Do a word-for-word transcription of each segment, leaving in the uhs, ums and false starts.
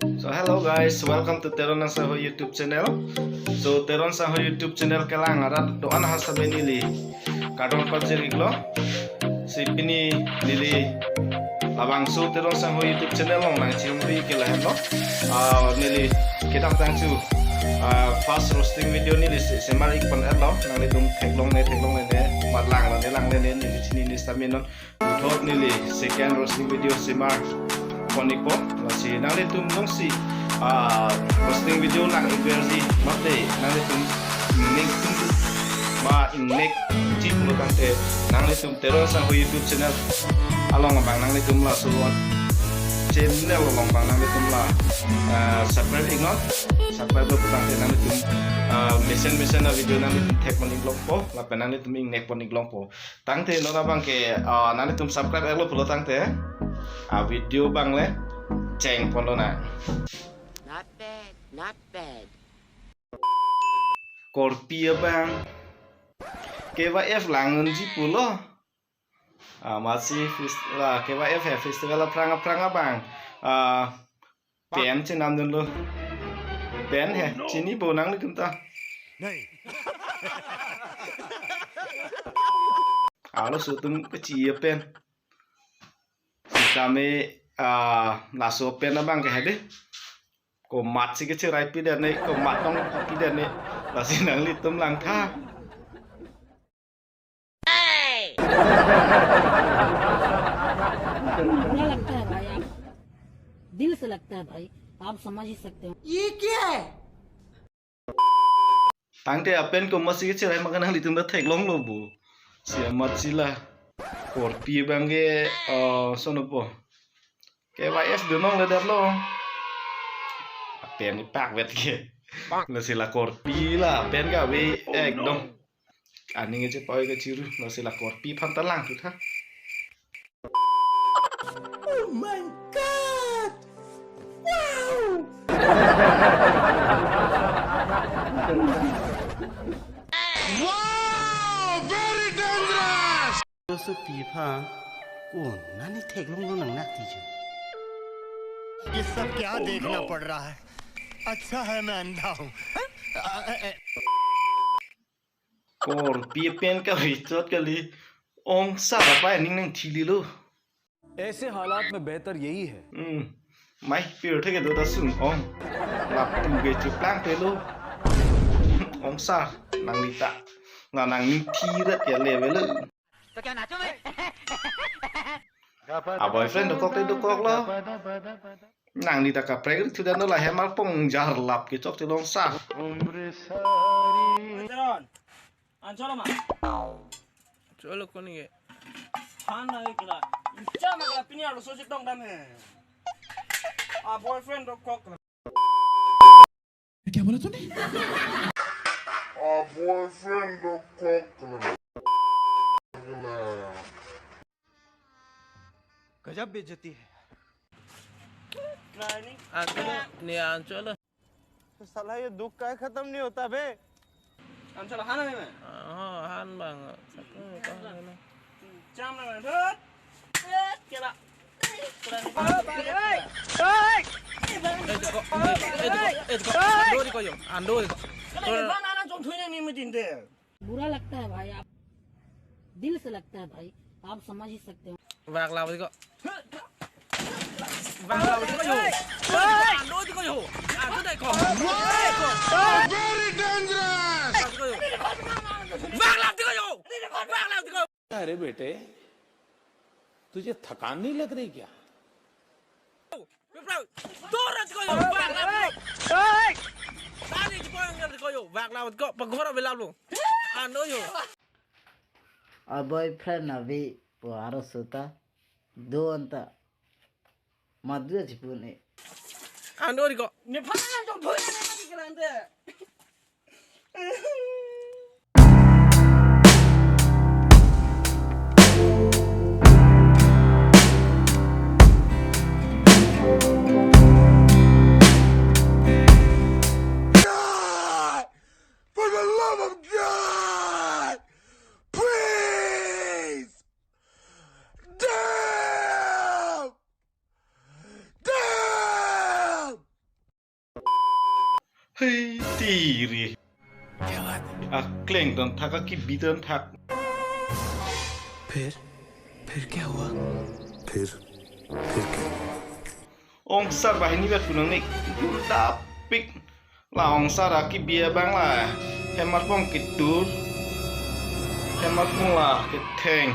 So hello guys, welcome to Teron Sangho YouTube channel. So Teron Sangho YouTube channel kelang arat do-an ha sitame neli kardom pajir-iklo. Si pini neli labangso Teron Sangho YouTube channel along nangchingri ke lahenlo. Ah, neli kedamtang chu, ah, first roasting video neli se-, semar-ik pon-etlo. Nanglitum theklongle theklongle ne, mat langle ne langle ne, neli chinine sitame non. Puthot neli second roasting video semar pon-ikpo. Lasi nanglitum jongsi, ah, roasting video nang-ik versi mate nanglitum ning tum ma ingnek ji pulo tangte, nanglitum Teron Sangho YouTube channel along abang nanglitum laso channel along abang nanglitum la, ah, subscribe-iknon. Subscribe-lo pu tangte nanglitum, ah, mesen mesen a video nanglitum thek pon-iklongpo, lapen nanglitum ingnek pon-iklongpo. Tangte non abang ke, ah, nanglitum subscribe-iklo pulo tangte, ah, video abang le cheng ponlonang. Not bad, not bad. Korpi abang K Y F lang-unji pulo. Ah, masi fes-, la K Y F he festival aphrang aphrang abang, ah, pen chenamdunlo. Pen he, chinipo nanglitum ta. Arloso atum kechi-e pen. Sitame, ah, laso pen abang ke hede. Komat si kecherai pidet ne, komat tong pidet ne. Lasi nanglitum langtha. बुरा लगता है भाई, आप दिल से लगता है भाई, आप समझ ही सकते हो। ये क्या है? Tangte apen komat si kecherai ma ke nanglitum ta theklonglo bo. Si amat si la. Korpi abang ke, eh, sonopo. K Y F dunong le darlo. Apen ni pakvet ke. Lasi la korpi la apen kave ekdom. Aning ejepoi kachiru, lasi la korpi aphan ta langthu tha. Oh my God! Wow! Wow! Very dangerous! Joseph Pipa, ko nani theklonglo nang nak tiji. ये सब क्या देखना पड़ रहा है? अच्छा है मैं अंधा हूँ। Korpi pen kave chot kali, ongsar apai ning nangthililo. ऐसे हालात में बेहतर यही है। Hmm. Mai pirthe kedo ta sung-ong. Lapu ke cheplang pelo. Ongsar nangli ta. Na nangning thiret ya level. तो क्या नाचो मैं? A boyfriend dokok te dokoklo. Nangli ta kaprek ri thudan do la hemar pong jar lap ke chok chelong sa. Teron, an cholo ma? Cholo koni ke? Han na ikla. Icha ma kala pini arloso chetong dam he. A boyfriend dokok. क्या बोला तूने? A boyfriend dokok. गजब बेइज्जती है। Ancholo, ni ancholo. साला ये दुख का खत्म नहीं होता बे। Ancholo, han na मैं। हाँ, han bang. Satu, kau han na. Cham na thot. Eh, kela. Eh, diko, eh, diko, eh, diko. Ando diko yo, ando diko. Kela bang na na chom thui na ni meeting de. बुरा लगता है भाई, आप दिल से लगता है भाई, आप समझ ही सकते हो। Vak law diko. Vak law diko yo. Ando diko yo. Ando diko. Very dangerous. Vak law diko yo. Vak law diko. अरे बेटे, तुझे थकान नहीं लग रही क्या? Dora diko yo, vak law diko. Tari diko yang diko yo, vak law diko, pagora vela lo. Ando yo. A boyfriend na vi po aro sota. Do anta. Madhu aji pun e. Ando diko. Nepal jong thoi na mati kerante. God! For the love of God! Please! Damn! Damn! Hei, tiri. क्या बात है? Akleng ton thak, akibi ton thak. फिर? फिर क्या हुआ? फिर? फिर क्या हुआ? Ongsar banghini vet punang ni, durdapik. La ongsar akibi abang la hem arpong ketur. Hem arpong la ketheng.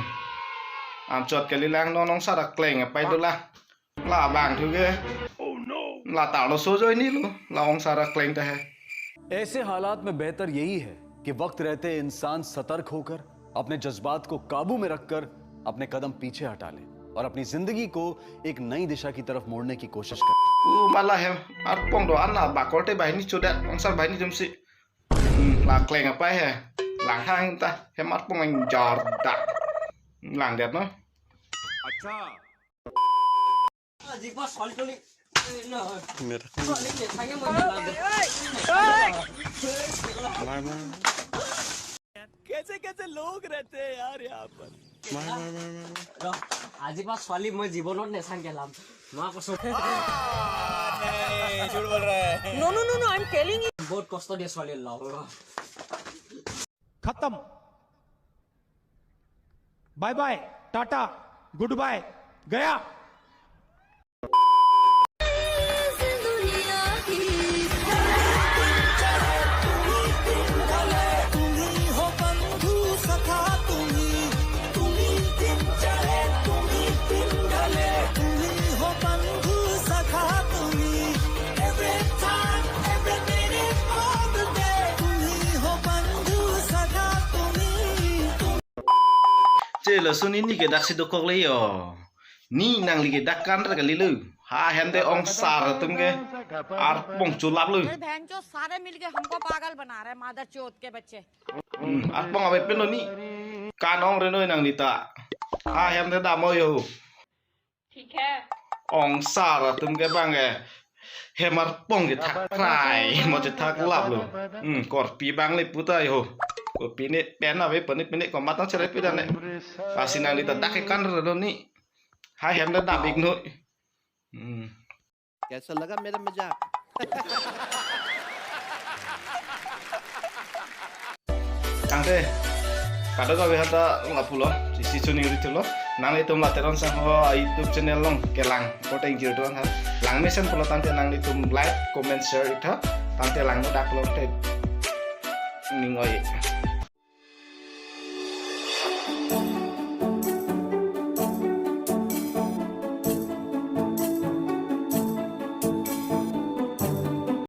Anchot kalilang, non ongsar akleng apai do la. Labang thu ke. La ta lo so joinelo. La ongsar akleng ta he. ऐसे हालात में बेहतर यही है कि वक्त रहते इंसान सतर्क होकर, अपने जज्बात को काबू में रखकर अपने कदम पीछे हटा ले और अपनी जिंदगी को एक नई दिशा की तरफ मोड़ने की कोशिश करे। U mala hem arpong do-an la bakol te banghini chodat, ongsar banghini jumsi. Hmm, la kleng apai he. Lang hang ta hem arpong ang jar da. Lang det no. अच्छा। আজিৰ পৰা ছোৱালী তোৱালী, এ, নহয়। মেৰা। ছোৱালী নেথাকে মই বিয়া পাতিম। মাৰ, মাৰ। कैसे कैसे लोग रहते हैं यार यहाँ पर। মাৰ, মাৰ, মাৰ, মাৰ, মাৰ। ৰ, আজিৰ পৰা ছোৱালী মই জীৱনত নেচাং গেলাম। মই কৈছো। नहीं, झूठ बोल रहा है। No, no, no, no, I'm telling you। বহুত কষ্ট দিয়ে ছোৱালী লগ। खत्म। Bye bye, tata, goodbye, गया। Che laso ni, ni ke daksi dokok le yo. Ni nangli ke dak kan ra kali lo. Ha hem te ongsar atum ke arpong cholap lo. अरे बहनचोद सारे मिलके हमको पागल बना रहे हैं, मादरचोद के बच्चे। Hmm, arpong ave pen lo ni. Kan ong re noi nangli ta. Ha hem te dam o yo. ठीक है। Ongsar atum ke bang ke hem arpong ke thak prai, mo che thak lap lo. Hmm, korpi bang le puta yo. Korpi ne pen ave, pene pene komat tang cherai pida ne. Lasi nangli ta dak ke kan ra lo ni. Ha hem te dam ik noi. Hmm. कैसा लगा मेरा मजाक? Tangte, kadokave hata lapulo, isi chini ri thulo, nanglitum la Teron Sangho a YouTube channel along kelang, kote ingjir tuan ha. Lang mesen pulo tangte nanglitum like, comment, share ik tha, tangte langno dak lo te ning oi.